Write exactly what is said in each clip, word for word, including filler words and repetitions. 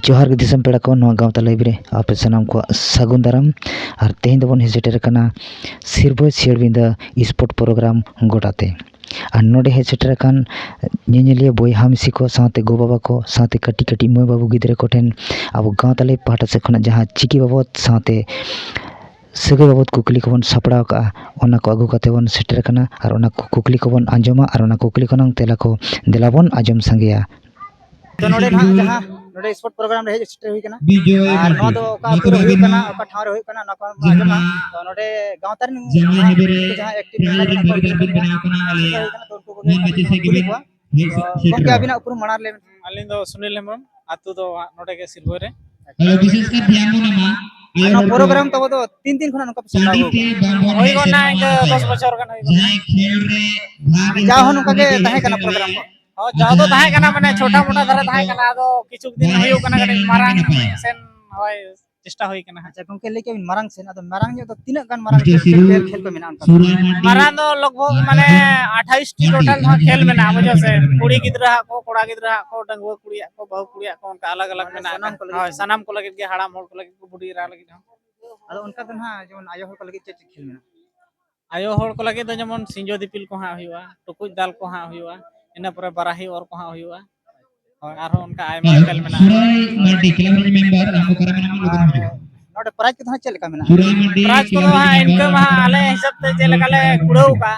ᱡᱚᱦᱟᱨ ᱜᱮ ᱫᱤᱥᱚᱢ ᱯᱮᱲᱟ ᱠᱚ, ᱱᱚᱣᱟ ᱜᱟᱶᱛᱟ live ᱨᱮ ᱟᱯᱮ ᱥᱟᱱᱟᱢ ᱠᱚᱣᱟᱜ ᱥᱟᱹᱜᱩᱱ ᱫᱟᱨᱟᱢ᱾ ᱟᱨ ᱛᱮᱦᱮᱧ ᱫᱚᱵᱚᱱ ᱦᱮᱡ ᱥᱮᱴᱮᱨ ᱟᱠᱟᱱᱟ ᱥᱤᱨᱵᱷᱟᱹ ᱥᱤᱭᱟᱹᱲᱵᱤᱸᱫᱟᱹ sport program ᱜᱚᱴᱟᱛᱮ᱾ ᱟᱨ ᱱᱚᱰᱮ ᱦᱮᱡ ᱥᱮᱴᱮᱨ ᱟᱠᱟᱱ ᱧᱮᱧᱮᱞᱤᱭᱟᱹ ᱵᱚᱭᱦᱟ ᱢᱤᱥᱤ ᱠᱚ ᱥᱟᱶᱛᱮ ᱜᱚ ᱵᱟᱵᱟ ᱠᱚ ᱥᱟᱶᱛᱮ ᱠᱟᱹᱴᱤᱡ ᱠᱟᱹᱴᱤᱡ ᱢᱟᱹᱭ ᱵᱟᱹᱵᱩ ᱜᱤᱫᱽᱨᱟᱹ ᱠᱚᱴᱷᱮᱱ ᱟᱵᱚ ᱜᱟᱶᱛᱟ live ᱯᱟᱦᱴᱟ ᱥᱮᱫ ᱠᱷᱚᱱᱟᱜ ᱡᱟᱦᱟᱸ ᱪᱤᱠᱤ ᱵᱟᱵᱚᱫ ᱥᱟᱶᱛᱮ ᱥᱟᱹᱜᱟᱹᱭ ᱵᱟᱵᱚᱫ ᱠᱩᱠᱞᱤ ᱠᱚᱵᱚᱱ ᱥᱟᱯᱲᱟᱣ ᱠᱟᱜᱼᱟ, ᱚᱱᱟ ᱠᱚ ᱟᱹᱜᱩ ᱠᱟᱛᱮ ᱵᱚᱱ ᱥᱮᱴᱮᱨ ᱟᱠᱟᱱᱟ᱾ ᱟᱨ ᱚᱱᱟ ᱠᱚ ᱠᱩᱠᱞᱤ ᱠᱚᱵᱚᱱ ᱟᱸᱡᱚᱢᱟ ᱟᱨ ᱚᱱᱟ ᱠᱩᱠᱞᱤ ᱠᱷᱚᱱᱟᱝ ᱛᱮᱞᱟ ᱠᱚ ᱫᱮᱞᱟ ᱵᱚᱱ ᱟᱸᱡᱚᱢ ᱥᱟᱸᱜᱮᱭᱟ᱾ ᱛᱚ ᱱᱚᱰᱮ ᱱᱟᱦᱟᱜ ᱡᱟᱦᱟᱸ ᱱᱚᱰᱮ sport program ᱨᱮ ᱦᱮᱡ ᱥᱮᱴᱮᱨ ᱦᱩᱭ ᱠᱟᱱᱟ᱾ ᱟᱨ ᱱᱚᱣᱟ ᱫᱚ ᱚᱠᱟ ᱟᱹᱛᱩ ᱨᱮ ᱦᱩᱭᱩᱜ ᱠᱟᱱᱟ, ᱚᱠᱟ ᱴᱷᱟᱣ ᱨᱮ ᱦᱩᱭᱩᱜ ᱠᱟᱱᱟ, ᱚᱱᱟ ᱠᱚ ᱟᱸᱡᱚᱢᱟ᱾ ᱛᱚ ᱱᱚᱰᱮ ᱜᱟᱶᱛᱟ ᱨᱮᱱ ᱡᱟᱦᱟᱸ active member ᱢᱮᱱᱟᱜ ᱠᱚᱣᱟ, ᱩᱱᱠᱩ ᱦᱩᱭᱩᱜ ᱠᱟᱱᱟ, ᱛᱚ ᱩᱱᱠᱩ ᱠᱚᱜᱮ ᱠᱟᱹᱴᱤᱡ ᱠᱩᱞᱤ ᱠᱚᱣᱟ᱾ ᱛᱚ ᱜᱚᱢᱠᱮ, ᱟᱹᱵᱤᱱᱟᱜ ᱩᱯᱨᱩᱢ ᱢᱟᱲᱟᱝ ᱞᱟᱹᱭ ᱵᱤᱱ᱾ ᱟᱹᱞᱤᱧ ᱫᱚ ᱥᱩᱱᱤᱞ ᱦᱮᱢᱵᱨᱚᱢ, ᱟᱹᱛᱩ ᱫᱚ ᱦᱟᱸᱜ ᱱᱚᱰᱮ ᱜᱮ ᱥᱤᱞᱵᱟᱹ ᱨᱮ᱾ ᱟᱨ ᱱᱚᱣᱟ program ᱛᱟᱵᱚ ᱫᱚ ᱛᱤᱱ ᱫᱤᱱ ᱠᱷᱚᱱᱟᱜ ᱱᱚᱝᱠᱟ ᱯᱮ ᱥᱟᱯᱲᱟᱣ ᱟᱹᱜᱩ ᱠᱟᱫᱟ? ᱦᱩᱭ ᱜᱚᱫ ᱱᱟ ᱤᱱᱠᱟᱹ ᱫᱚᱥ ᱵᱚᱪᱷᱚᱨ ᱜᱟᱱ ᱦᱩᱭ ᱜᱚᱫ ᱱᱟ᱾ ᱢᱟᱱᱮ ᱡᱟᱣ ᱦᱚᱸ ᱱᱚᱝᱠᱟ ᱜᱮ ᱛᱟᱦᱮᱸ ᱠᱟᱱᱟ program ᱠᱚ? ᱦᱚᱸ, ᱡᱟᱣ ᱫᱚ ᱛᱟᱦᱮᱸ ᱠᱟᱱᱟ, ᱢᱟᱱᱮ ᱪᱷᱳᱴᱟ ᱢᱳᱴᱟ ᱫᱷᱟᱨᱟ ᱛᱟᱦᱮᱸ ᱠᱟᱱᱟ, ᱟᱫᱚ ᱠᱤᱪᱷᱩ ᱫᱤᱱ ᱦᱩᱭᱩᱜ ᱠᱟᱱᱟ, ᱠᱟᱹᱴᱤᱡ ᱢᱟᱨᱟᱝ ᱥᱮᱱ ᱦᱳᱭ ᱪᱮᱥᱴᱟ ᱦᱩᱭ ᱠᱟᱱᱟ ᱦᱟᱸᱜ᱾ ᱟᱪᱪᱷᱟ ᱜᱚᱝᱠᱮ, ᱞᱟᱹᱭ ᱠᱮᱫ ᱵᱤᱱ ᱢᱟᱨᱟᱝ ᱥᱮᱱ, ᱟᱫᱚ ᱢᱟᱨᱟᱝ ᱧᱚᱜ ᱫᱚ ᱛᱤᱱᱟᱹᱜ ᱜᱟᱱ ᱢᱟᱨᱟᱝ ᱠᱷᱮᱞ, ᱠᱷᱮᱞ ᱠᱚ ᱢᱮᱱᱟᱜᱼᱟ ᱚᱱᱠᱟ? ᱢᱟᱨᱟᱝ ᱫᱚ ᱞᱚᱜᱽ ᱵᱷᱚᱜᱽ ᱢᱟᱱᱮ ᱟᱴᱷᱟᱭᱤᱥ ᱴᱤ total ᱱᱚᱣᱟ ᱠᱷᱮᱞ ᱢᱮᱱᱟᱜᱼᱟ, ᱵᱩᱡᱷᱟᱹᱣ ᱥᱮ? ᱠᱩᱲᱤ ᱜᱤᱫᱽᱨᱟᱹ ᱦᱟᱸᱜ ᱠᱚ, ᱠᱚᱲᱟ ᱜᱤᱫᱽᱨᱟᱹ ᱦᱟᱸᱜ ᱠᱚ, ᱰᱟᱺᱜᱩᱣᱟᱹ ᱠᱩᱲᱤᱭᱟᱜ ᱠᱚ, ᱵᱟᱹᱦᱩ ᱠᱩᱲᱤᱭᱟᱜ ᱠᱚ, ᱚᱱᱠᱟ ᱟᱞᱟᱜᱽ ᱟᱞᱟᱜᱽ ᱢᱟᱱᱮ ᱢᱮᱱᱟᱜᱼᱟ᱾ ᱥᱟᱱᱟᱢ ᱠᱚ ᱞᱟᱹᱜᱤᱫ ᱜᱮ, ᱦᱟᱲᱟᱢ ᱦᱚᱲ ᱠᱚ ᱞᱟᱹᱜᱤᱫ ᱠᱚ, ᱵᱩᱰᱷᱤ ᱮᱨᱟ ᱞᱟᱹᱜᱤᱫ ᱦᱚᱸ᱾ ᱟᱫᱚ ᱚᱱᱠᱟ ᱫᱚ ᱱᱟᱦᱟᱜ ᱡᱮᱢᱚᱱ ᱟᱭᱳ ᱦᱚᱲ ᱠᱚ ᱞᱟᱹᱜᱤᱫ ᱪᱮᱫ ᱪᱮᱫ ᱠᱷᱮᱞ ᱢᱮᱱᱟᱜᱼᱟ? ᱟᱭᱳ ᱦᱚᱲ ᱠᱚ ᱞᱟᱹᱜᱤᱫ ᱫᱚ ᱡᱮᱢᱚᱱ ᱥᱤᱸᱡᱳ ᱫᱤᱯᱤᱞ ᱠᱚ ᱦᱟᱸᱜ ᱦᱩᱭᱩᱜᱼᱟ, ᱴᱩᱠᱩᱡ ᱫᱟᱞ ᱠᱚ ᱦᱟᱸᱜ ᱦᱩᱭᱩᱜᱼᱟ, ᱤᱱᱟᱹ ᱯᱚᱨᱮ ᱵᱟᱨᱟᱦᱤ ᱚᱨ ᱠᱚ ᱦᱟᱸᱜ ᱦᱩᱭᱩᱜᱼᱟ᱾ ᱦᱳᱭ, ᱟᱨᱦᱚᱸ ᱚᱱᱠᱟ ᱟᱭᱢᱟ ᱠᱷᱮᱞ ᱢᱮᱱᱟᱜᱼᱟ᱾ ᱥᱩᱨᱟᱭ ᱢᱟᱨᱰᱤ, club ᱨᱮᱱ member, ᱟᱢ ᱚᱠᱟᱨᱮ ᱢᱮᱱᱟᱢᱟ, ᱞᱚᱜᱚᱱ ᱦᱤᱡᱩᱜ ᱢᱮ᱾ ᱱᱚᱰᱮ prize ᱠᱚᱫᱚ ᱦᱟᱸᱜ ᱪᱮᱫ ᱞᱮᱠᱟ ᱢᱮᱱᱟᱜᱼᱟ? ᱥᱩᱨᱟᱭ ᱢᱟᱨᱰᱤ, prize ᱠᱚᱫᱚ club ᱨᱮᱱ ᱦᱟᱸᱜ member, ᱤᱱᱠᱟᱹ ᱢᱟ ᱦᱟᱸᱜ ᱟᱞᱮ ᱦᱤᱥᱟᱹᱵ ᱛᱮ ᱪᱮᱫ ᱞᱮᱠᱟ ᱞᱮ ᱠᱩᱲᱟᱹᱣ ᱠᱟᱜᱼᱟ,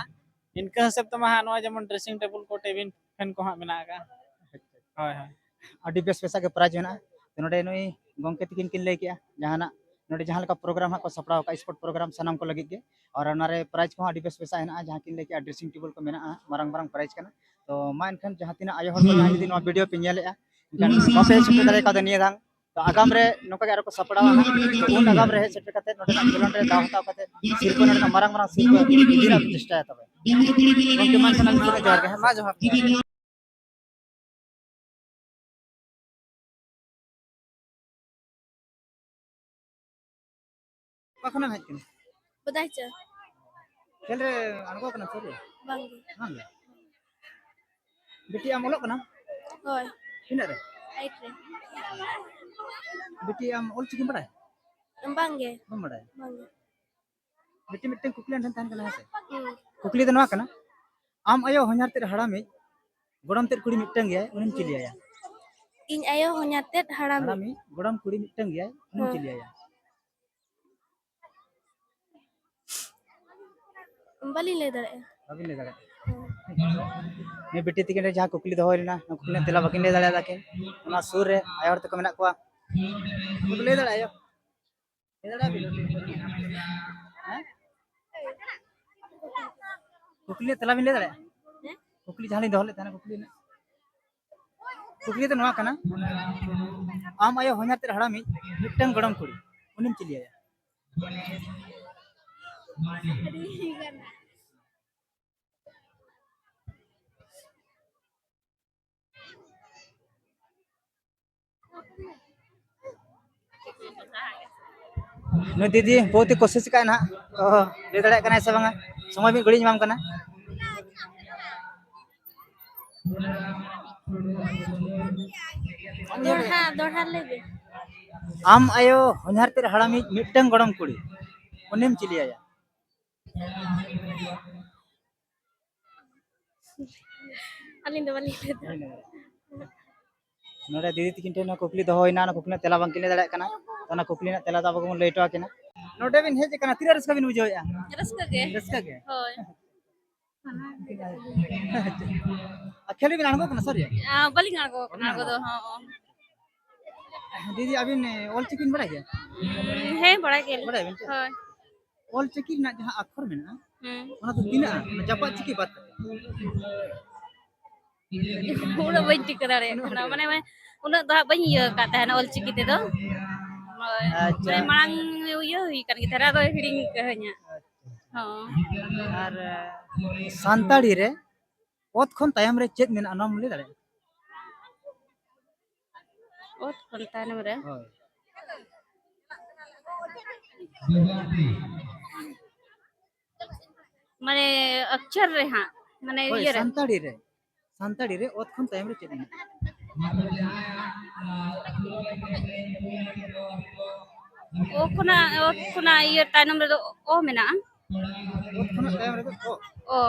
ᱤᱱᱠᱟᱹ ᱦᱤᱥᱟᱹᱵ ᱛᱮᱢᱟ ᱦᱟᱸᱜ ᱱᱚᱣᱟ ᱡᱮᱢᱚᱱ dressing table ᱠᱚ, table fan ᱠᱚ ᱦᱟᱸᱜ ᱢᱮᱱᱟᱜ ᱟᱠᱟᱜᱼᱟ᱾ ᱦᱳᱭ, ᱦᱳᱭ᱾ ᱟᱹᱰᱤ ᱵᱮᱥ ᱵᱮᱥᱟᱜ ᱜᱮ prize ᱢᱮᱱᱟᱜᱼᱟ᱾ ᱛᱚ, ᱱᱚᱰᱮ ᱱᱩᱭ ᱜᱚᱢᱠᱮ ᱛᱤᱠᱤᱱ ᱠᱤᱱ ᱞᱟᱹᱭ ᱠᱮᱜᱼᱟ, ᱡᱟᱦᱟᱱᱟᱜ ᱱᱚᱰᱮ ᱡᱟᱦᱟᱸ ᱞᱮᱠᱟ program ᱦᱟᱸᱜ ᱠᱚ ᱥᱟᱯᱲᱟᱣ ᱠᱟᱜᱼᱟ, sport program ᱥᱟᱱᱟᱢ ᱠᱚ ᱞᱟᱹᱜᱤᱫ ᱜᱮ᱾ ᱟᱨ ᱚᱱᱟᱨᱮ prize ᱠᱚᱦᱚᱸ ᱟᱹᱰᱤ ᱵᱮᱥ ᱵᱮᱥᱟᱜ ᱦᱮᱱᱟᱜᱼᱟ, ᱡᱟᱦᱟᱸ ᱠᱤᱱ ᱞᱟᱹᱭ ᱠᱮᱜᱼᱟ, dressing table ᱠᱚ ᱢᱮᱱᱟᱜᱼᱟ, ᱢᱟᱨᱟᱝ ᱢᱟᱨᱟᱝ prize ᱠᱟᱱᱟ᱾ ᱛᱚ, ᱢᱟ ᱮᱱᱠᱷᱟᱱ ᱡᱟᱦᱟᱸ ᱛᱤᱱᱟᱹᱜ ᱟᱭᱳ ᱦᱚᱲ ᱠᱚ ᱡᱟᱦᱟᱸᱭ ᱡᱩᱫᱤ ᱱᱚᱣᱟ video ᱯᱮ ᱧᱮᱞᱮᱜᱼᱟ, ᱮᱱᱠᱷᱟᱱ ᱵᱟᱯᱮ ᱦᱮᱡ ᱥᱮᱴᱮᱨ ᱫᱟᱲᱮ ᱠᱟᱣᱫᱟ ᱱᱤᱭᱟᱹ ᱫᱷᱟᱣ, ᱛᱚ, ᱟᱜᱟᱢ ᱨᱮ ᱱᱚᱝᱠᱟ ᱜᱮ ᱟᱨᱚ ᱠᱚ ᱥᱟᱯᱲᱟᱣᱟ ᱦᱟᱸᱜ᱾ ᱛᱚ, ᱩᱱ ᱟᱜᱟᱢ ᱨᱮ ᱦᱮᱡ ᱥᱮᱴᱮᱨ ᱠᱟᱛᱮ ᱱᱚᱰᱮᱱᱟᱜ ᱠᱷᱮᱞᱳᱸᱰ ᱨᱮ ᱫᱟᱣ ᱦᱟᱛᱟᱣ ᱠᱟᱛᱮ ᱥᱤᱨᱯᱟᱹ ᱱᱚᱰᱮᱱᱟᱜ ᱢᱟᱨᱟᱝ ᱢᱟᱨᱟᱝ ᱥᱤᱨᱯᱟᱹ ᱤᱫᱤ ᱨᱮᱱᱟᱜ ᱯᱮ ᱪᱮᱥᱴᱟᱭᱟ ᱛᱚᱵᱮ᱾ ᱜᱚᱢᱠᱮ, ᱢᱟ ᱮᱱᱠᱷᱟᱱ ᱟᱹᱵᱤᱱ ᱥᱮᱫ ᱠᱷᱚᱱ ᱡᱚᱦᱟᱨ ᱜᱮ, ᱦᱮᱸ? ᱢᱟ ᱡᱚᱦᱟᱨ ᱜᱮ᱾ ᱚᱠᱟ ᱠᱷᱚᱱᱮᱢ ᱦᱮᱡ ᱠᱟᱱᱟ? ᱵᱟᱫᱟᱭᱪᱟ᱾ ᱠᱷᱮᱞ ᱨᱮ ᱟᱬᱜᱚ ᱠᱟᱱᱟᱢ ᱥᱮ ᱪᱮᱫ? ᱵᱟᱝ ᱜᱮ᱾ ᱵᱟᱝ ᱜᱮ? ᱵᱤᱴᱤ, ᱟᱢ ᱚᱞᱚᱜ ᱠᱟᱱᱟᱢ? ᱦᱳᱭ᱾ ᱛᱤᱱᱟᱹᱜ ᱨᱮ? ᱟᱭᱤᱴ ᱨᱮ᱾ ᱵᱤᱴᱤ, ᱟᱢ ᱚᱞ ᱪᱤᱠᱤᱢ ᱵᱟᱲᱟᱭᱟ? ᱵᱟᱝᱜᱮ᱾ ᱵᱟᱢ ᱵᱟᱲᱟᱭᱟ? ᱵᱟᱝᱜᱮ᱾ ᱵᱤᱴᱤ, ᱢᱤᱫᱴᱮᱱ ᱠᱩᱠᱞᱤ ᱟᱢ ᱴᱷᱮᱱ ᱛᱟᱦᱮᱱ ᱠᱟᱱᱟ, ᱦᱮᱸ ᱥᱮ? ᱦᱩᱸ᱾ ᱠᱩᱠᱞᱤ ᱫᱚ ᱱᱚᱣᱟ ᱠᱟᱱᱟ, ᱟᱢ ᱟᱭᱳ ᱦᱚᱧᱦᱟᱨ ᱛᱮᱫ ᱦᱟᱲᱟᱢᱤᱡ ᱜᱚᱲᱚᱢ ᱛᱮᱫ ᱠᱩᱲᱤ ᱢᱤᱫᱴᱟᱝ ᱜᱮᱭᱟᱭ, ᱩᱱᱤᱢ ᱪᱤᱞᱤᱭᱟᱭᱟ? ᱤᱧ ᱟᱭᱳ ᱦᱚᱧᱦᱟᱨ ᱛᱮᱫ ᱦᱟᱲᱟᱢᱤᱡ᱾ ᱦᱟᱲᱟᱢᱤᱡ ᱜᱚᱲᱚᱢ ᱠᱩᱲᱤ ᱢᱤᱫᱴᱟᱝ ᱜᱮᱭᱟᱭ, ᱩᱱᱤᱢ ᱦᱮᱸ᱾ ᱪᱤᱞᱤᱭᱟᱭᱟ? ᱵᱟᱹᱞᱤᱧ ᱞᱟᱹᱭ ᱫᱟᱲᱮᱭᱟᱜᱼᱟ᱾ ᱵᱟᱹᱵᱤᱱ ᱞᱟᱹᱭ ᱫᱟᱲᱮᱭᱟᱜᱼᱟ? ᱦᱮᱸ᱾ ᱱᱤᱭᱟᱹ ᱵᱤᱴᱤ ᱛᱤᱠᱤᱱ ᱨᱮ ᱡᱟᱦᱟᱸ ᱠᱩᱠᱞᱤ ᱫᱚᱦᱚ ᱦᱩᱭ ᱞᱮᱱᱟ, ᱚᱱᱟ ᱠᱩᱠᱞᱤ ᱨᱮᱱᱟᱜ ᱛᱮᱞᱟ ᱵᱟᱹᱠᱤᱱ ᱞᱟᱹᱭ ᱫᱟᱲᱮᱭᱟᱫᱟ ᱠᱤᱱ᱾ ᱚᱱᱟ ᱥᱩᱨ ᱨᱮ ᱟᱭᱳ ᱦᱚᱲ ᱛᱟᱠᱚ ᱢᱮᱱᱟᱜ ᱠᱚᱣᱟ, ᱩᱱᱠᱩ ᱠᱚ ᱞᱟᱹᱭ ᱫᱟᱲᱮᱭᱟᱜᱼᱟ, ᱟᱭᱳ? ᱞᱟᱹᱭ ᱫᱟᱲᱮᱭᱟᱜᱼᱟ ᱵᱤᱱ? ᱦᱮᱸ? ᱠᱩᱠᱞᱤ ᱨᱮᱱᱟᱜ ᱛᱮᱞᱟ ᱵᱤᱱ ᱞᱟᱹᱭ ᱫᱟᱲᱮᱭᱟᱜᱼᱟ? ᱦᱮᱸ? ᱠᱩᱠᱞᱤ ᱡᱟᱦᱟᱸ ᱞᱤᱧ ᱫᱚᱦᱚ ᱞᱮᱫ ᱛᱟᱦᱮᱱᱟ, ᱠᱩᱠᱞᱤ ᱨᱮᱱᱟᱜ᱾ ᱠᱩᱠᱞᱤ ᱫᱚ ᱱᱚᱣᱟ ᱠᱟᱱᱟ, ᱟᱢ ᱟᱭᱳ ᱦᱚᱧᱦᱟᱨ ᱛᱮᱫ ᱦᱟᱲᱟᱢᱤᱡ ᱢᱤᱫᱴᱟᱝ ᱜᱚᱲᱚᱢ ᱠᱩᱲᱤ, ᱩᱱᱤᱢ ᱪᱤᱞᱤᱭᱟᱭᱟ? ᱱᱩᱭ ᱫᱤᱫᱤ ᱵᱚᱦᱩᱛ ᱦᱤ ᱠᱳᱥᱤᱥ ᱠᱟᱜᱼᱟᱭ ᱱᱟᱦᱟᱜ, ᱛᱚ ᱞᱟᱹᱭ ᱫᱟᱲᱮᱭᱟᱜ ᱠᱟᱱᱟᱭ ᱥᱮ ᱵᱟᱝᱟ? ᱥᱚᱢᱚᱭ ᱢᱤᱫ ᱜᱷᱟᱹᱲᱤᱡ ᱮᱢᱟᱢ ᱠᱟᱱᱟ᱾ ᱫᱚᱦᱲᱟ, ᱫᱚᱦᱲᱟ ᱞᱟᱹᱭ ᱵᱤᱱ᱾ ᱟᱢ ᱟᱭᱳ ᱦᱚᱧᱦᱟᱨ ᱛᱮᱫ ᱦᱟᱲᱟᱢᱤᱡ ᱢᱤᱫᱴᱟᱝ ᱜᱚᱲᱚᱢ ᱠᱩᱲᱤ, ᱩᱱᱤᱢ ᱪᱤᱞᱤᱭᱟᱭᱟ? ᱟᱹᱞᱤᱧ ᱫᱚ ᱵᱟᱹᱞᱤᱧ ᱞᱟᱹᱭ ᱫᱟᱲᱮᱭᱟᱜᱼᱟ᱾ ᱱᱚᱰᱮ ᱫᱤᱫᱤ ᱛᱤᱠᱤᱱ ᱴᱷᱮᱱ ᱦᱚᱸ ᱠᱩᱠᱞᱤ ᱫᱚᱦᱚ ᱦᱩᱭᱱᱟ, ᱚᱱᱟ ᱠᱩᱠᱞᱤ ᱨᱮᱱᱟᱜ ᱛᱮᱞᱟ ᱵᱟᱝᱠᱤᱱ ᱞᱟᱹᱭ ᱫᱟᱲᱮᱭᱟᱜ ᱠᱟᱱᱟ᱾ ᱛᱚ, ᱚᱱᱟ ᱠᱩᱠᱞᱤ ᱨᱮᱱᱟᱜ ᱛᱮᱞᱟ ᱫᱚ ᱟᱵᱚ ᱜᱮᱵᱚᱱ ᱞᱟᱹᱭ ᱦᱚᱴᱚ ᱟᱹᱠᱤᱱᱟ᱾ ᱱᱚᱰᱮ ᱵᱤᱱ ᱦᱮᱡ ᱟᱠᱟᱱᱟ, ᱛᱤᱱᱟᱹᱜ ᱨᱟᱹᱥᱠᱟᱹ ᱵᱤᱱ ᱵᱩᱡᱷᱟᱹᱣᱮᱫᱼᱟ? ᱨᱟᱹᱥᱠᱟᱹ ᱜᱮ᱾ ᱨᱟᱹᱥᱠᱟᱹ ᱜᱮ? ᱦᱳᱭ᱾ ᱟᱨ ᱠᱷᱮᱞ ᱵᱤᱱ ᱟᱬᱜᱚ ᱠᱟᱱᱟ, ᱥᱟᱹᱨᱤ? ᱟ, ᱵᱟᱹᱞᱤᱧ ᱟᱬᱜᱚ ᱠᱟᱱᱟ, ᱵᱟᱹᱞᱤᱧ ᱟᱬᱜᱚ ᱫᱚ, ᱟᱬᱜᱚ᱾ ᱦᱚᱸ᱾ ᱫᱤᱫᱤ, ᱟᱹᱵᱤᱱ, ᱮ, ᱚᱞ ᱪᱤᱠᱤ ᱵᱤᱱ ᱵᱟᱲᱟᱭ ᱜᱮᱭᱟ? ᱩᱸ, ᱦᱮᱸ, ᱵᱟᱲᱟᱭ ᱜᱮᱭᱟᱞᱤᱧ᱾ ᱵᱟᱲᱟᱭ ᱵᱤᱱ ᱪᱮ? ᱦᱳᱭ᱾ ᱚᱞ ᱪᱤᱠᱤ ᱨᱮᱱᱟᱜ ᱡᱟᱦᱟᱸ ᱟᱠᱷᱚᱨ ᱢᱮᱱᱟᱜᱼᱟ, ᱦᱩᱸ᱾ ᱚᱱᱟ ᱫᱚ ᱛᱤᱱᱟᱹᱜᱼᱟ? ᱚᱱᱟ ᱡᱟᱯᱟᱜ ᱪᱤᱠᱤ ᱵᱟᱫ ᱠᱟᱛᱮ᱾ ᱩᱱᱟᱹᱜ ᱵᱟᱹᱧ ᱴᱷᱤᱠᱟᱹ ᱫᱟᱲᱮᱭᱟᱜ ᱠᱟᱱᱟ, ᱢᱟᱱᱮ, ᱢᱟᱱᱮ, ᱩᱱᱟᱹᱜ ᱫᱚ ᱦᱟᱸᱜ ᱵᱟᱹᱧ ᱤᱭᱟᱹ ᱟᱠᱟᱫ ᱛᱟᱦᱮᱱᱟ ᱚᱞ ᱪᱤᱠᱤ ᱛᱮᱫᱚ᱾ ᱦᱳᱭ᱾ ᱟᱪᱪᱷᱟ᱾ ᱢᱟᱱᱮ, ᱢᱟᱲᱟᱝ ᱤᱭᱟᱹ ᱦᱩᱭ ᱠᱟᱱ ᱜᱮ ᱛᱟᱦᱮᱱᱟ, ᱟᱫᱚ ᱦᱤᱲᱤᱧ ᱠᱟᱹᱫᱟᱹᱧ ᱦᱟᱸᱜ᱾ ᱦᱚᱸ᱾ ᱟᱨ, ᱮ, ᱥᱟᱱᱛᱟᱲᱤ ᱨᱮ ᱚᱛ ᱠᱷᱚᱱ ᱛᱟᱭᱚᱢ ᱨᱮ ᱪᱮᱫ ᱢᱮᱱᱟᱜᱼᱟ, ᱚᱱᱟᱢ ᱞᱟᱹᱭ ᱫᱟᱲᱮᱭᱟᱜᱼᱟ? ᱚᱛ ᱠᱷᱚᱱ ᱛᱟᱭᱱᱚᱢ ᱨᱮ? ᱦᱳᱭ᱾ ᱢᱟᱱᱮ ᱚᱠᱪᱷᱚᱨ ᱨᱮ ᱦᱟᱸᱜ, ᱢᱟᱱᱮ ᱦᱳᱭ, ᱤᱭᱟᱹ ᱨᱮ᱾ ᱥᱟᱱᱛᱟᱲᱤ ᱨᱮ, ᱥᱟᱱᱛᱟᱲᱤ ᱨᱮ ᱚᱛ ᱠᱷᱚᱱ ᱛᱟᱭᱚᱢ ᱨᱮ ᱪᱮᱫ ᱢᱮᱱᱟᱜᱼᱟ? ᱚ ᱠᱷᱚᱱᱟᱜ, ᱚ ᱠᱷᱚᱱᱟᱜ ᱤᱭᱟᱹ ᱛᱟᱭᱱᱚᱢ ᱨᱮᱫᱚ ᱚ ᱢᱮᱱᱟᱜᱼᱟ᱾ ᱚᱛ ᱠᱷᱚᱱᱟᱜ ᱛᱟᱭᱚᱢ ᱨᱮᱫᱚ ᱚ᱾ ᱚ᱾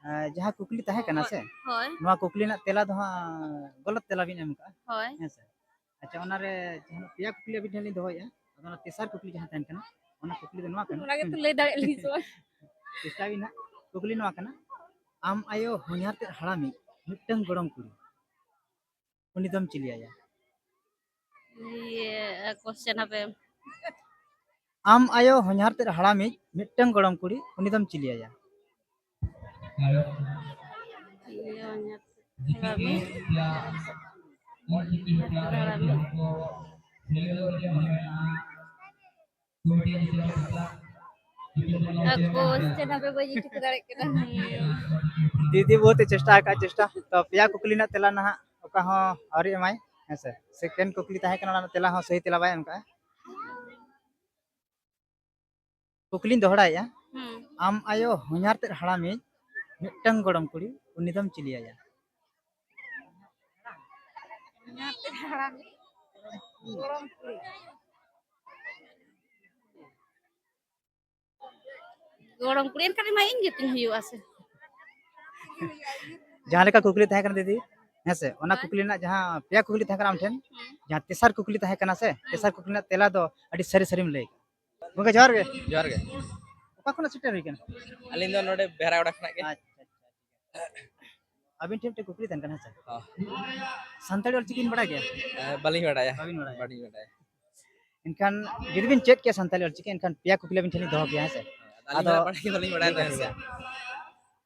ᱟᱨ ᱡᱟᱦᱟᱸ ᱠᱩᱠᱞᱤ ᱛᱟᱦᱮᱸ ᱠᱟᱱᱟ ᱥᱮ, ᱦᱳᱭ᱾ ᱱᱚᱣᱟ ᱠᱩᱠᱞᱤ ᱨᱮᱱᱟᱜ ᱛᱮᱞᱟ ᱫᱚ ᱦᱟᱸᱜ ᱜᱚᱞᱚᱛ ᱛᱮᱞᱟ ᱵᱤᱱ ᱮᱢ ᱠᱟᱜᱼᱟ᱾ ᱦᱳᱭ᱾ ᱦᱮᱸ ᱥᱮ? ᱟᱪᱪᱷᱟ, ᱚᱱᱟᱨᱮ ᱡᱟᱦᱟᱸ ᱯᱮᱭᱟ ᱠᱩᱠᱞᱤ ᱟᱹᱵᱤᱱ ᱴᱷᱮᱱ ᱞᱤᱧ ᱫᱚᱦᱚᱭᱮᱫᱼᱟ, ᱟᱫᱚ ᱚᱱᱟ ᱛᱮᱥᱟᱨ ᱠᱩᱠᱞᱤ ᱡᱟᱦᱟᱸ ᱛᱟᱦᱮᱱ ᱠᱟᱱᱟ, ᱚᱱᱟ ᱠᱩᱠᱞᱤ ᱫᱚ ᱱᱚᱣᱟ ᱠᱟᱱᱟ᱾ ᱚᱱᱟ ᱜᱮᱛᱚ ᱞᱟᱹᱭ ᱫᱟᱲᱮᱭᱟᱜ ᱞᱤᱧ ᱥᱮ ᱵᱟᱝ? ᱪᱮᱥᱴᱟᱭ ᱵᱤᱱ ᱦᱟᱸᱜ᱾ ᱠᱩᱠᱞᱤ ᱱᱚᱣᱟ ᱠᱟᱱᱟ, ᱟᱢ ᱟᱭᱳ ᱦᱚᱧᱦᱟᱨ ᱛᱮᱫ ᱦᱟᱲᱟᱢᱤᱡ ᱢᱤᱫᱴᱟᱝ ᱜᱚᱲᱚᱢ ᱠᱩᱲᱤ, ᱩᱱᱤ ᱫᱚᱢ ᱪᱤᱞᱤᱭᱟᱭᱟ? ᱤᱭᱟᱹ, question ᱦᱟᱯᱮ᱾ ᱟᱢ ᱟᱭᱳ ᱦᱚᱧᱦᱟᱨ ᱛᱮᱫ ᱦᱟᱲᱟᱢᱤᱡ ᱢᱤᱫᱴᱟᱝ ᱜᱚᱲᱚᱢ ᱠᱩᱲᱤ, ᱩᱱᱤ ᱫᱚᱢ ᱪᱤᱞᱤᱭᱟᱭᱟ? ᱤᱭᱟᱹ, ᱦᱚᱧᱦᱟᱨ ᱛᱮᱫ ᱦᱟᱲᱟᱢᱤᱡ᱾ ᱟᱨ question ᱦᱟᱯᱮ ᱵᱟᱹᱧ ᱴᱷᱤᱠᱟᱹ ᱫᱟᱲᱮᱭᱟᱜ ᱠᱟᱱᱟ᱾ ᱫᱤᱫᱤ ᱵᱚᱦᱩᱛ ᱮ ᱪᱮᱥᱴᱟ ᱟᱠᱟᱫ ᱪᱮᱥᱴᱟ, ᱛᱚ ᱯᱮᱭᱟ ᱠᱩᱠᱞᱤ ᱨᱮᱱᱟᱜ ᱛᱮᱞᱟ ᱱᱟᱦᱟᱜ ᱚᱠᱟ ᱦᱚᱸ ᱟᱹᱣᱨᱤ ᱮᱢᱟᱭ᱾ ᱦᱮᱸ ᱥᱮ, second ᱠᱩᱠᱞᱤ ᱛᱟᱦᱮᱸ ᱠᱟᱱᱟ, ᱚᱱᱟ ᱨᱮᱱᱟᱜ ᱛᱮᱞᱟ ᱦᱚᱸ ᱥᱟᱹᱦᱤ ᱛᱮᱞᱟ ᱵᱟᱭ ᱮᱢ ᱠᱟᱜᱼᱟ᱾ ᱠᱩᱠᱞᱤᱧ ᱫᱚᱦᱲᱟᱭᱮᱫᱼᱟ, ᱦᱩᱸ᱾ ᱟᱢ ᱟᱭᱳ ᱦᱚᱧᱦᱟᱨ ᱛᱮᱫ ᱦᱟᱲᱟᱢᱤᱡ ᱢᱤᱫᱴᱟᱝ ᱜᱚᱲᱚᱢ ᱠᱩᱲᱤ, ᱩᱱᱤ ᱫᱚᱢ ᱪᱤᱞᱤᱭᱟᱭᱟ? ᱦᱚᱧᱦᱟᱨ ᱛᱮᱫ ᱦᱟᱲᱟᱢᱤᱡ ᱜᱚᱲᱚᱢ ᱠᱩᱲᱤ᱾ ᱜᱚᱲᱚᱢ ᱠᱩᱲᱤ ᱮᱱᱠᱷᱟᱱ ᱢᱟ ᱤᱧ ᱜᱮᱛᱤᱧ ᱦᱩᱭᱩᱜᱼᱟ ᱥᱮ᱾ ᱡᱟᱦᱟᱸ ᱞᱮᱠᱟ ᱠᱩᱠᱞᱤ ᱛᱟᱦᱮᱸ ᱠᱟᱱᱟ ᱫᱤᱫᱤ, ᱦᱮᱸ ᱥᱮ, ᱚᱱᱟ ᱦᱮᱸ᱾ ᱠᱩᱠᱞᱤ ᱨᱮᱱᱟᱜ ᱡᱟᱦᱟᱸ ᱯᱮᱭᱟ ᱠᱩᱠᱞᱤ ᱛᱟᱦᱮᱸ ᱠᱟᱱᱟ ᱟᱢ ᱴᱷᱮᱱ, ᱦᱩᱸ᱾ ᱡᱟᱦᱟᱸ ᱛᱮᱥᱟᱨ ᱠᱩᱠᱞᱤ ᱛᱟᱦᱮᱸ ᱠᱟᱱᱟ ᱥᱮ, ᱦᱩᱸ᱾ ᱛᱮᱥᱟᱨ ᱠᱩᱠᱞᱤ ᱨᱮᱱᱟᱜ ᱛᱮᱞᱟ ᱫᱚ ᱟᱹᱰᱤ ᱥᱟᱹᱨᱤ ᱥᱟᱹᱨᱤᱢ ᱞᱟᱹᱭ ᱠᱮᱫᱟ᱾ ᱜᱚᱝᱠᱮ, ᱡᱚᱦᱟᱨ ᱜᱮ᱾ ᱡᱚᱦᱟᱨ ᱜᱮ᱾ ᱚᱠᱟ ᱠᱷᱚᱱᱟᱜ ᱥᱮᱴᱮᱨ ᱦᱩᱭ ᱠᱟᱱᱟ? ᱟᱹᱞᱤᱧ ᱫᱚ ᱱᱚᱰᱮ ᱵᱮᱦᱨᱟᱜᱚᱲᱟ ᱠᱷᱚᱱᱟᱜ ᱜᱮ᱾ ᱟᱪᱪᱷᱟ, ᱟᱪᱪᱷᱟ, ᱟᱪᱪᱷᱟ᱾ ᱟᱹᱵᱤᱱ ᱴᱷᱮᱱ ᱢᱤᱫᱴᱮᱱ ᱠᱩᱠᱞᱤ ᱛᱟᱦᱮᱱ ᱠᱟᱱᱟ, ᱦᱮᱸ ᱥᱮ? ᱦᱚᱸ᱾ ᱥᱟᱱᱛᱟᱲᱤ ᱚᱞᱪᱤᱠᱤ ᱵᱤᱱ ᱵᱟᱲᱟᱭ ᱜᱮᱭᱟ? ᱮ, ᱵᱟᱹᱞᱤᱧ ᱵᱟᱲᱟᱭᱟ᱾ ᱵᱟᱹᱵᱤᱱ ᱵᱟᱲᱟᱭᱟ? ᱵᱟᱹᱞᱤᱧ ᱵᱟᱲᱟᱭᱟ᱾ ᱮᱱᱠᱷᱟᱱ ᱡᱩᱫᱤ ᱵᱤᱱ ᱪᱮᱫ ᱠᱮᱭᱟ ᱥᱟᱱᱛᱟᱲᱤ ᱚᱞᱪᱤᱠᱤ, ᱮᱱᱠᱷᱟᱱ ᱯᱮᱭᱟ ᱠᱩᱠᱞᱤ ᱟᱹᱵᱤᱱ ᱴᱷᱮᱱ ᱞᱤᱧ ᱫᱚᱦᱚ ᱠᱮᱭᱟ, ᱦᱮᱸ ᱥᱮ? ᱟᱹᱞᱤᱧ ᱟᱫᱚ ᱫᱚ ᱵᱟᱲᱟᱭ ᱜᱮ ᱵᱟᱹᱞᱤᱧ ᱵᱟᱲᱟᱭᱟ, ᱴᱷᱤᱠ ᱜᱮᱭᱟ, ᱦᱮᱸ ᱥᱮ? ᱴᱷᱤᱠ ᱜᱮᱭᱟ᱾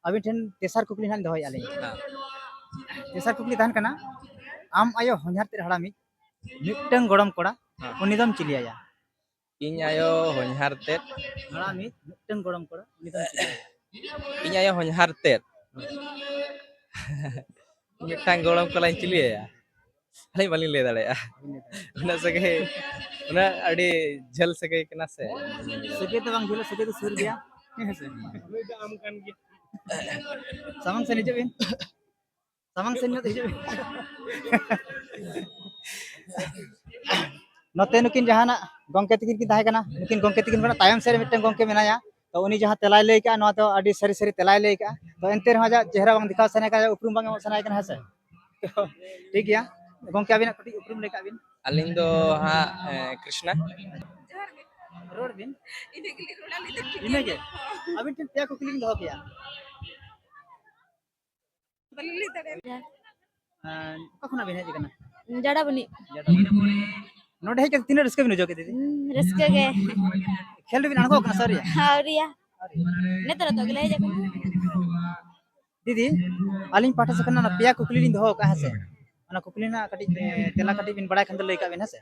ᱟᱹᱵᱤᱱ ᱴᱷᱮᱱ ᱛᱮᱥᱟᱨ ᱠᱩᱠᱞᱤ ᱦᱟᱸᱜ ᱞᱤᱧ ᱫᱚᱦᱚᱭᱮᱫᱼᱟ ᱟᱹᱞᱤᱧ᱾ ᱦᱮᱸ᱾ ᱛᱮᱥᱟᱨ ᱠᱩᱠᱞᱤ ᱛᱟᱦᱮᱱ ᱠᱟᱱᱟ, ᱟᱢ ᱟᱭᱳ ᱦᱚᱧᱦᱟᱨ ᱛᱮᱫ ᱦᱟᱲᱟᱢᱤᱡ ᱢᱤᱫᱴᱟᱝ ᱜᱚᱲᱚᱢ ᱠᱚᱲᱟ, ᱦᱮᱸ᱾ ᱩᱱᱤ ᱫᱚᱢ ᱪᱤᱞᱤᱭᱟᱭᱟ? ᱤᱧ ᱟᱭᱳ ᱦᱚᱧᱦᱟᱨ ᱛᱮᱫ᱾ ᱦᱟᱲᱟᱢᱤᱡ ᱢᱤᱫᱴᱟᱝ ᱜᱚᱲᱚᱢ ᱠᱚᱲᱟ, ᱩᱱᱤ ᱫᱚᱢ ᱪᱤᱞᱤᱭᱟᱭᱟ? ᱤᱧ ᱟᱭᱳ ᱦᱚᱧᱦᱟᱨ ᱛᱮᱫ᱾ ᱢᱤᱫᱴᱟᱝ ᱜᱚᱲᱚᱢ ᱠᱚᱲᱟᱧ ᱪᱤᱞᱤᱭᱟᱭᱟ? ᱟᱹᱞᱤᱧ ᱵᱟᱹᱞᱤᱧ ᱞᱟᱹᱭ ᱫᱟᱲᱮᱭᱟᱜᱼᱟ᱾ ᱵᱟᱹᱵᱤᱱ ᱞᱟᱹᱭ ᱫᱟᱲᱮᱭᱟᱜᱼᱟ᱾ ᱩᱱᱟᱹᱜ ᱥᱟᱹᱜᱟᱹᱭ, ᱩᱱᱟᱹᱜ ᱟᱹᱰᱤ ᱡᱷᱟᱹᱞ ᱥᱟᱹᱜᱟᱹᱭ ᱠᱟᱱᱟ ᱥᱮ᱾ ᱥᱟᱹᱜᱟᱹᱭ ᱫᱚ ᱵᱟᱝ ᱡᱷᱟᱹᱞᱟ, ᱥᱟᱹᱜᱟᱹᱭ ᱫᱚ ᱥᱩᱨ ᱜᱮᱭᱟ᱾ ᱦᱮᱸ ᱥᱮ? ᱥᱟᱢᱟᱝ ᱥᱮᱱ ᱦᱤᱡᱩᱜ ᱵᱤᱱ᱾ ᱥᱟᱢᱟᱝ ᱥᱮᱱ ᱧᱚᱜ ᱦᱤᱡᱩᱜ ᱵᱤᱱ᱾ ᱱᱚᱛᱮ ᱱᱩᱠᱤᱱ ᱡᱟᱦᱟᱱᱟᱜ ᱜᱚᱝᱠᱮ ᱛᱟᱹᱠᱤᱱ ᱠᱤᱱ ᱛᱟᱦᱮᱸ ᱠᱟᱱᱟ, ᱱᱩᱠᱤᱱ ᱜᱚᱝᱠᱮ ᱛᱟᱹᱠᱤᱱ ᱠᱷᱚᱱᱟᱜ ᱛᱟᱭᱚᱢ ᱥᱮᱫ ᱨᱮ ᱢᱤᱫᱴᱟᱝ ᱜᱚᱝᱠᱮ ᱢᱮᱱᱟᱭᱟ᱾ ᱛᱚ ᱩᱱᱤ ᱡᱟᱦᱟᱸ ᱛᱮᱞᱟᱭ ᱞᱟᱹᱭ ᱠᱟᱜᱼᱟ, ᱱᱚᱣᱟ ᱫᱚ ᱟᱹᱰᱤ ᱥᱟᱹᱨᱤ ᱥᱟᱹᱨᱤ ᱛᱮᱞᱟᱭ ᱞᱟᱹᱭ ᱠᱟᱜᱼᱟ᱾ ᱛᱚ ᱮᱱᱛᱮ ᱨᱮᱦᱚᱸ ᱟᱡᱟᱜ ᱪᱮᱦᱨᱟ ᱵᱟᱝ ᱫᱮᱠᱷᱟᱣ ᱥᱟᱱᱟᱭ ᱠᱟᱱᱟ, ᱟᱡᱟᱜ ᱩᱯᱨᱩᱢ ᱵᱟᱝ ᱮᱢᱚᱜ ᱥᱟᱱᱟᱭ ᱠᱟᱱᱟ, ᱦᱮᱸ ᱥᱮ? ᱴᱷᱤᱠ ᱜᱮᱭᱟ, ᱜᱚᱝᱠᱮ ᱟᱹᱵᱤᱱᱟᱜ ᱠᱟᱹᱴᱤᱡ ᱩᱯᱨᱩᱢ ᱞᱟᱹᱭ ᱠᱟᱜ ᱵᱤᱱ᱾ ᱟᱹᱞᱤᱧ ᱫᱚ ᱦᱟᱸᱜ, ᱮ, ᱠᱨᱤᱥᱱᱟ᱾ ᱨᱚᱲ ᱵᱤᱱ᱾ ᱤᱱᱟᱹᱜᱮ? ᱟᱹᱵᱤᱱ ᱴᱷᱮᱱ ᱯᱮᱭᱟ ᱠᱩᱠᱞᱤ ᱞᱤᱧ ᱫᱚᱦᱚ ᱠᱮᱭᱟ᱾ ᱵᱟᱹᱞᱤᱧ ᱞᱟᱹᱭ ᱫᱟᱲᱮᱭᱟᱜᱼᱟ᱾ ᱮᱸ, ᱚᱠᱟ ᱠᱷᱚᱱᱟᱜ ᱵᱤᱱ ᱦᱮᱡ ᱟᱠᱟᱱᱟ? ᱡᱟᱰᱟᱵᱚᱱᱤ᱾ ᱡᱟᱰᱟᱵᱚᱱᱤ᱾ ᱱᱚᱰᱮ ᱦᱮᱡ ᱠᱟᱛᱮ ᱛᱤᱱᱟᱹᱜ ᱨᱟᱹᱥᱠᱟᱹ ᱵᱤᱱ ᱵᱩᱡᱷᱟᱹᱣ ᱠᱮᱫᱟ, ᱫᱤᱫᱤ? ᱦᱩᱸ, ᱨᱟᱹᱥᱠᱟᱹ ᱜᱮ᱾ ᱠᱷᱮᱞ ᱨᱮᱵᱤᱱ ᱟᱬᱜᱚ ᱟᱠᱟᱱᱟ ᱥᱮ ᱟᱹᱣᱨᱤᱭᱟ? ᱟᱹᱣᱨᱤᱭᱟ᱾ ᱱᱤᱛᱚᱜ ᱱᱤᱛᱚᱜ ᱜᱮᱞᱮ ᱦᱮᱡ ᱟᱠᱟᱱᱟ᱾ ᱫᱤᱫᱤ, ᱟᱹᱞᱤᱧ ᱯᱟᱦᱴᱟ ᱥᱮᱫ ᱠᱷᱚᱱᱟᱜ ᱚᱱᱟ ᱯᱮᱭᱟ ᱠᱩᱠᱞᱤ ᱞᱤᱧ ᱫᱚᱦᱚ ᱟᱠᱟᱫᱼᱟ, ᱦᱮᱸ ᱥᱮ? ᱚᱱᱟ ᱠᱩᱠᱞᱤ ᱨᱮᱱᱟᱜ ᱠᱟᱹᱴᱤᱡ, ᱮ, ᱛᱮᱞᱟ ᱠᱟᱹᱴᱤᱡ ᱵᱤᱱ ᱵᱟᱲᱟᱭ ᱠᱷᱟᱱ ᱫᱚ ᱞᱟᱹᱭ ᱠᱟᱜ ᱵᱤᱱ, ᱦᱮᱸ ᱥᱮ?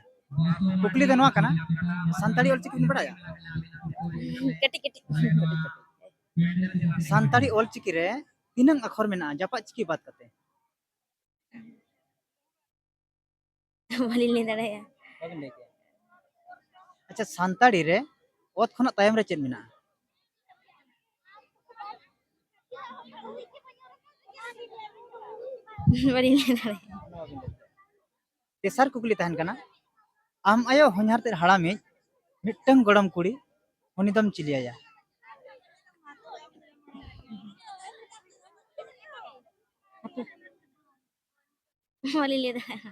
ᱠᱩᱠᱞᱤ ᱫᱚ ᱱᱚᱣᱟ ᱠᱟᱱᱟ, ᱥᱟᱱᱛᱟᱲᱤ ᱚᱞᱪᱤᱠᱤ ᱵᱤᱱ ᱵᱟᱲᱟᱭᱟ? ᱠᱟᱹᱴᱤᱡ ᱠᱟᱹᱴᱤᱡ᱾ ᱥᱟᱱᱛᱟᱲᱤ ᱚᱞᱪᱤᱠᱤ ᱨᱮ ᱛᱤᱱᱟᱹᱝ ᱟᱠᱷᱚᱨ ᱢᱮᱱᱟᱜᱼᱟ, ᱡᱟᱯᱟᱜ ᱪᱤᱠᱤ ᱵᱟᱫ ᱠᱟᱛᱮ? ᱵᱟᱹᱞᱤᱧ ᱞᱟᱹᱭ ᱫᱟᱲᱮᱭᱟᱜᱼᱟ᱾ ᱵᱟᱵᱤᱱ ᱞᱟᱹᱭ ᱠᱮᱭᱟ? ᱟᱪᱪᱷᱟ, ᱥᱟᱱᱛᱟᱲᱤ ᱨᱮ ᱚᱛ ᱠᱷᱚᱱᱟᱜ ᱛᱟᱭᱚᱢ ᱨᱮ ᱪᱮᱫ ᱢᱮᱱᱟᱜᱼᱟ? ᱵᱟᱹᱞᱤᱧ ᱞᱟᱹᱭ ᱫᱟᱲᱮᱭᱟᱜᱼᱟ᱾ ᱛᱮᱥᱟᱨ ᱠᱩᱠᱞᱤ ᱛᱟᱦᱮᱱ ᱠᱟᱱᱟ, ᱟᱢ ᱟᱭᱳ ᱦᱚᱧᱦᱟᱨ ᱛᱮᱫ ᱦᱟᱲᱟᱢᱤᱡ ᱢᱤᱫᱴᱟᱝ ᱜᱚᱲᱚᱢ ᱠᱩᱲᱤ, ᱩᱱᱤ ᱫᱚᱢ ᱪᱤᱞᱤᱭᱟᱭᱟ? ᱵᱟᱹᱞᱤᱧ ᱞᱟᱹᱭ ᱫᱟᱲᱮᱭᱟᱜᱼᱟ᱾